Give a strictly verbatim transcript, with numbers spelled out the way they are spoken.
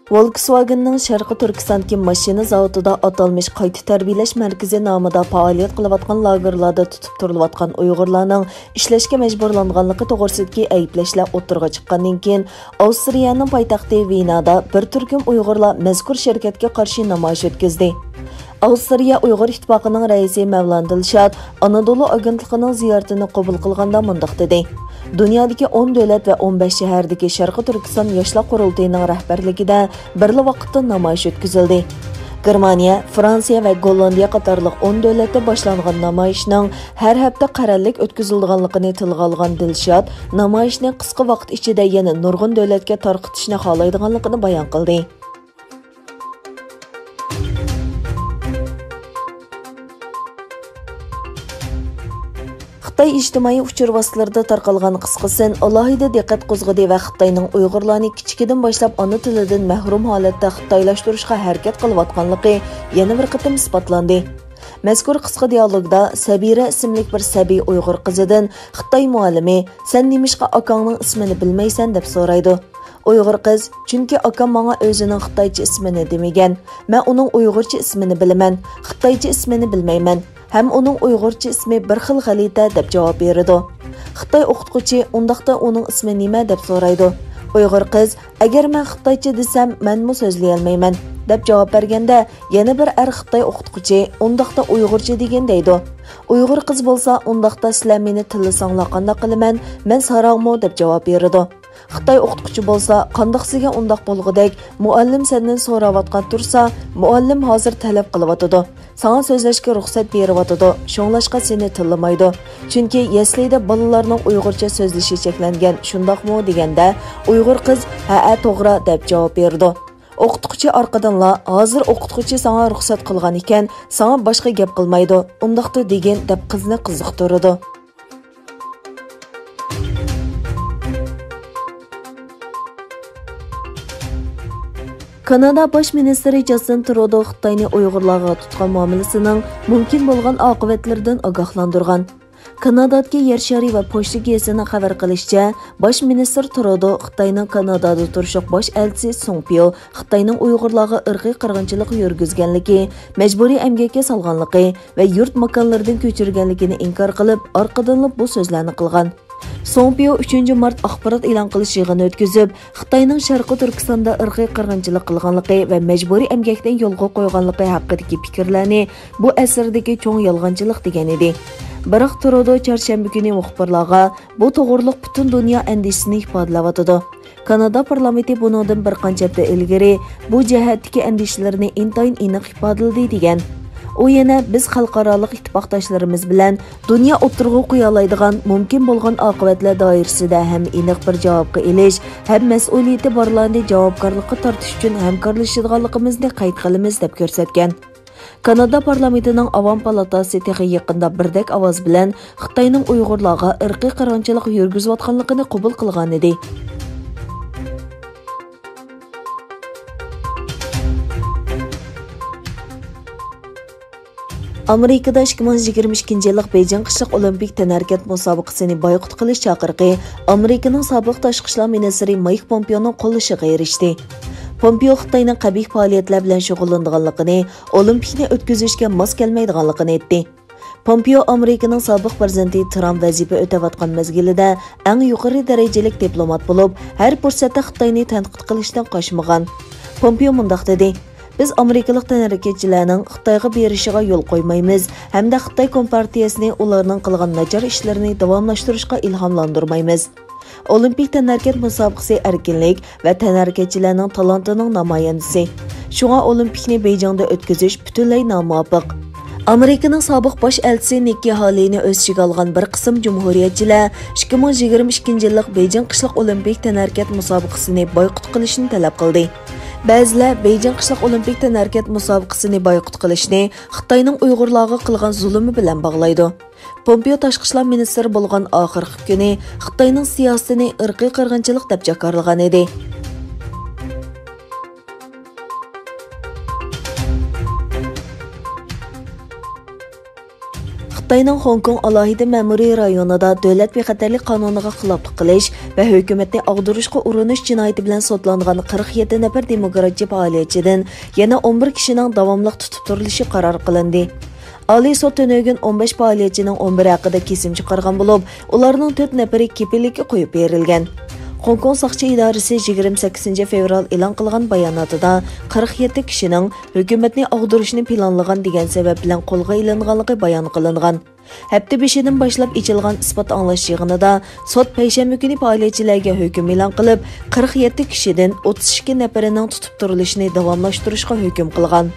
ۋولكسۋاگېننىڭ شەرقىي تۈركىستاندىكى ماشىنا زاۋۇتىدا ئاتالمىش قايتا تەربىيەلەش مەركىزى نامىدا پائالىيەت قىلىۋاتقان لاگېرلاردا تۇتۇپ تۇرۇلۇۋاتقان ئۇيغۇرلارنىڭ ئىشلەشكە مەجبۇرلانغانلىقى توغرىسىدىكى ئەيىبلەشلەر ئوتتۇرىغا چىققاندىن كېيىن، ئاۋسترىيەنىڭ پايتەختى ۋېنادا بىر تۈركۈم ئۇيغۇرلار مەزكۇر شىركەتكە قارشى نامايىش ئۆتكۈزدى. ئاۋسترىيە ئۇيغۇر ئىتتىپاقىنىڭ رەئىسى مەۋلان دىلشات ئانادولۇ ئاگېنتلىقىنىڭ زىيارىتىنى قوبۇل قىلغاندا مۇنداق دېدى: دۇنيادىكى ئون دۆلەت ۋە ئون بەش شەھەردىكى شەرقىي تۈركىستان ياشلار قۇرۇلتىيىنىڭ رەھبەرلىكىدە بىرلا ۋاقىتتا نامايىش ئۆتكۈزۈلدى. گېرمانىيە، فرانسىيە ۋە گوللاندىيە قاتارلىق ئون دۆلەتتە باشلانغان نامايىشنىڭ ھەر ھەپتە قەرەللىك ئۆتكۈزۈلىدىغانلىقىنى تىلغا ئالغان دىلشات، نامايىشنى قىسقا ۋاقىت ئىچىدە يەنە نۇرغۇن دۆلەتكە تارقىتىشنى خالايدىغانلىقىنى بايان قىلدى. خىتاي ئىجتىمائىي ئۇچۇر ۋاسىتىلىرىدا تارقالغان قىسقا سىن ئالاھىدە دىققەت قوزغىدى ۋە خىتاينىڭ ئۇيغۇرلارنى كىچىكىدىن باشلاپ ئانا تىلىدىن مەھرۇم ھالەتتە خىتايلاشتۇرۇشقا ھەرىكەت قىلىۋاتقانلىقى يەنە بىر قېتىم ئىسپاتلاندى. مەزكۇر قىسقا دىيالوگدا سەبىرە ئىسىملىك بىر سەبىي ئۇيغۇر قىزىدىن خىتاي مۇئەللىمى، «سەن نېمىشقا ئاكاڭنىڭ ئىسمىنى بىلمەيسەن؟» دەپ سورايدۇ. ئۇيغۇر قىز، «چۈنكى ئاكام ماڭا ئۆزىنىڭ خىتايچە ئىسمىنى دېمىگەن. مەن ئۇنىڭ ئۇيغۇرچە ئىسمىنى بىلىمەن، خىتايچە ئىسمىنى بىلمەيمەن. ھەم ئۇنىڭ ئۇيغۇرچە ئىسمى بىر خىل غەلىتە» دەپ جاۋاب بېرىدۇ. خىتاي ئوقۇتقۇچى، «ئۇنداقتا ئۇنىڭ ئىسمى نېمە؟» دەپ سورايدۇ. ئۇيغۇر قىز، «ئەگەر مەن خىتايچە دېسەم، مەنمۇ سۆزلىيەلمەيمەن» دەپ جاۋاب بەرگەندە، يەنە بىر ئەر خىتاي ئوقۇتقۇچى، «ئۇنداقتا ئۇيغۇرچە دېگىن» دەيدۇ. ئۇيغۇر قىز بولسا، «ئۇنداقتا سىلەر مېنى تىللىساڭلار قانداق قىلىمەن؟ مەن ساراڭمۇ؟» دەپ جاۋاب بېرىدۇ. خىتاي ئوقۇتقۇچى بولسا، «قانداق سىزگە ئۇنداق بولغۇدەك، مۇئەللىم سەندىن سوراۋاتقان تۇرسا، مۇئەللىم ھازىر تەلەپ قىلىۋاتىدۇ. ساڭا سۆزلەشكە رۇخسەت بېرىۋاتىدۇ، شۇڭلاشقا سېنى تىللىمايدۇ. چۈنكى يەسلىدە بالىلارنىڭ ئۇيغۇرچە سۆزلىشى چەكلەنگەن، شۇنداقمۇ؟» دېگەندە، ئۇيغۇر قىز، «ھەئە، توغرا» دەپ جاۋاب بېرىدۇ. ئوقۇتقۇچى ئارقىدىنلا، «ھازىر ئوقۇتقۇچى ساڭا رۇخسەت قىلغان ئىكەن، ساڭا باشقا گەپ قىلمايدۇ، ئۇنداقتا دېگىن» دەپ قىزنى قىزىقتۇرىدۇ. كانادا باش مىنىستىرى جاستىن ترۇدو خىتاينى ئۇيغۇرلارغا تۇتقان مۇئامىلىسىنىڭ مۇمكىن بولغان ئاقىۋەتلىرىدىن ئاگاھلاندۇرغان. كانادادىكى يەر شارى ۋە پوچتا گېزىتىنىڭ خەۋەر قىلىشىچە، باش مىنىستىر ترۇدو خىتاينىڭ كانادادا تۇرۇشلۇق باش ئەلچىسى سۇڭ پيو خىتاينىڭ ئۇيغۇرلارغا ئىرقىي قىرغىنچىلىق يۈرگۈزگەنلىكى، مەجبۇرىي ئەمگەككە سالغانلىقى ۋە يۇرت ماكانلىرىدىن كۆچۈرگەنلىكىنى ئىنكار قىلىپ، ئارقىدىنلا بۇ سۆزلەرنى قىلغان. سۇڭ پيو ئۈچىنچى مارت ئاخبارات ئېلان قىلىش يىغىنى ئۆتكۈزۈپ، خىتاينىڭ شەرقىي تۈركىستاندا ئىرقىي قىرغىنچىلىق قىلغانلىقى ۋە مەجبۇرىي ئەمگەكنى يولغا قويغانلىقى ھەققىدىكى پىكىرلەرنى بۇ ئەسەردىكى چوڭ يالغانچىلىق دېگەن ئىدى. بىراق ترۇدو چارشەنبە كۈنى مۇخبىرلارغا بۇ توغرۇلۇق پۈتۈن دۇنيا ئەندىشىسىنى ئىپادىلەۋاتىدۇ. كانادا پارلامېنتى بۇنىڭدىن بىر قانچە ھەپتە ئىلگىرى بۇ جەھەتتىكى ئەندىشىلىرىنى ئىنتايىن ئېنىق ئىپادىلىدى، دېگەن. ئۇ يەنە، «بىز خەلقئارالىق ئىتتىپاقداشلىرىمىز بىلەن دۇنيا ئوتتۇرىغا قويالايدىغان مۇمكىن بولغان ئاقىۋەتلەر دائىرىسىدە ھەم ئېنىق بىر جاۋابقا ئېلىش، ھەم مەسئۇلىيىتى بارلارنى جاۋابكارلىققا تارتىش ئۈچۈن ھەمكارلىشىدىغانلىقىمىزنى قەيت قىلىمىز» دەپ كۆرسەتكەن. كانادا پارلامېنتىنىڭ ئاۋام پالاتاسى تېخى يېقىندا بىردەك ئاۋاز بىلەن خىتاينىڭ ئۇيغۇرلارغا ئىرقىي قىرغىنچىلىق يۈرگۈزۈۋاتقانلىقىنى قوبۇل قىلغانىدى. ئامېرىكىدا ئىككى مىڭ يىگىرمە ئىككىنچى يىللىق بېيجىڭ قىشلىق ئولىمپىك تەنھەرىكەت مۇسابىقىسىنى بايقۇت قىلىش چاقىرىقى ئامېرىكىنىڭ سابىق تاشقى ئىشلار مىنىستىرى مايك پومپېئونىڭ قوللىشىغا ئېرىشتى. پومپېئو خىتاينىڭ قەبىھ پائالىيەتلەر بىلەن شۇغۇللىنىدىغانلىقىنى، ئولىمپىكنى ئۆتكۈزۈشكە ماس كەلمەيدىغانلىقىنى ئېيتتى. پومپېئو ئامېرىكىنىڭ سابىق پىرېزىدېنتى ترامپ ۋەزىپە ئۆتەۋاتقان مەزگىلىدە ئەڭ يۇقىرى دەرىجىلىك دىپلومات بولۇپ، ھەر پۇرسەتتە خىتاينى تەنقىد قىلىشتىن قاچمىغان. پومپېئو مۇنداق دېدى: «بىز ئامېرىكىلىق تەنھەرىكەتچىلەرنىڭ خىتايغا بېرىشىغا يول قويمايمىز ھەمدە خىتاي كومپارتىيەسىنى ئۇلارنىڭ قىلغان ناچار ئىشلىرىنى داۋاملاشتۇرۇشقا ئىلھاملاندۇرمايمىز.» ئولىمپىك تەنھەرىكەت مۇسابىقىسى ئەركىنلىك ۋە تەنھەرىكەتچىلەرنىڭ تالانتىنىڭ نامايەندىسى. شۇڭا ئولىمپىكنى بېيجىڭدا ئۆتكۈزۈش پۈتۈنلەي نامۇۋاپىق. ئامېرىكىنىڭ سابىق باش ئەلچىسى نىككى ھالىنى ئۆز ئىچىگە ئالغان بىر قىسىم جۇمھۇرىيەتچىلەر ئىككى مىڭ يىگىرمە ئىككىنچى يىللىق بېيجىڭ قىشلىق ئولىمپىك تەنھەرىكەت مۇسابىقىسىنى بايقۇت قىلىشنى تەلەپ قىلدى. بەزىلەر بېيجىڭ قىشلىق ئولىمپىك تەنھەرىكەت مۇسابىقىسىنى بايقۇت قىلىشنى خىتاينىڭ ئۇيغۇرلارغا قىلغان زۇلۇمى بىلەن باغلايدۇ. پومپېئو تاشقى ئىشلار مىنىستىرى بولغان ئاخىرقى كۈنى خىتاينىڭ سىياسىتىنى ئىرقىي قىرغىنچىلىق دەپ جاكارلىغان ئىدى. خىتاينىڭ خوڭكوڭ ئالاھىدە مەمۇرىي رايونىدا دۆلەت بىخەتەرلىك قانۇنىغا خىلاپلىق قىلىش ۋە ھۆكۈمەتنى ئاغدۇرۇشقا ئۇرۇنۇش جىنايىتى بىلەن سوتلانغان قىرىق يەتتە نەپەر دېموكراتچى پائالىيەتچىدىن يەنە ئون بىر كىشىنىڭ داۋاملىق تۇتۇپ تۇرۇلۇشى قارار قىلىندى. ئالىي سوت تۈنۈگۈن ئون بەش پائالىيەتچىنىڭ ئون بىرى ھەققىدە كېسىم چىقارغان بولۇپ، ئۇلارنىڭ تۆت نەپىرى كېپىللىككە قويۇپ بېرىلگەن. خوڭكوڭ ساقچى ئىدارىسى يىگىرمە سەككىزىنچى فېۋرال ئېلان قىلغان باياناتىدا قىرىق يەتتە كىشىنىڭ ھۆكۈمەتنى ئاغدۇرۇشنى پىلانلىغان دېگەن سەۋەب بىلەن قولغا ئېلىنغانلىقى بايان قىلىنغان. ھەپتە بېشىدىن باشلاپ ئېچىلغان ئىسپات ئاڭلاش يىغىنىدا سوت پەيشەنبە كۈنى پائالىيەتچىلەرگە ھۆكۈم ئېلان قىلىپ، قىرىق يەتتە كىشىدىن ئوتتۇز ئىككى نەپىرىنىڭ تۇتۇپ تۇرۇلۇشىنى داۋاملاشتۇرۇشقا ھۆكۈم قىلغان.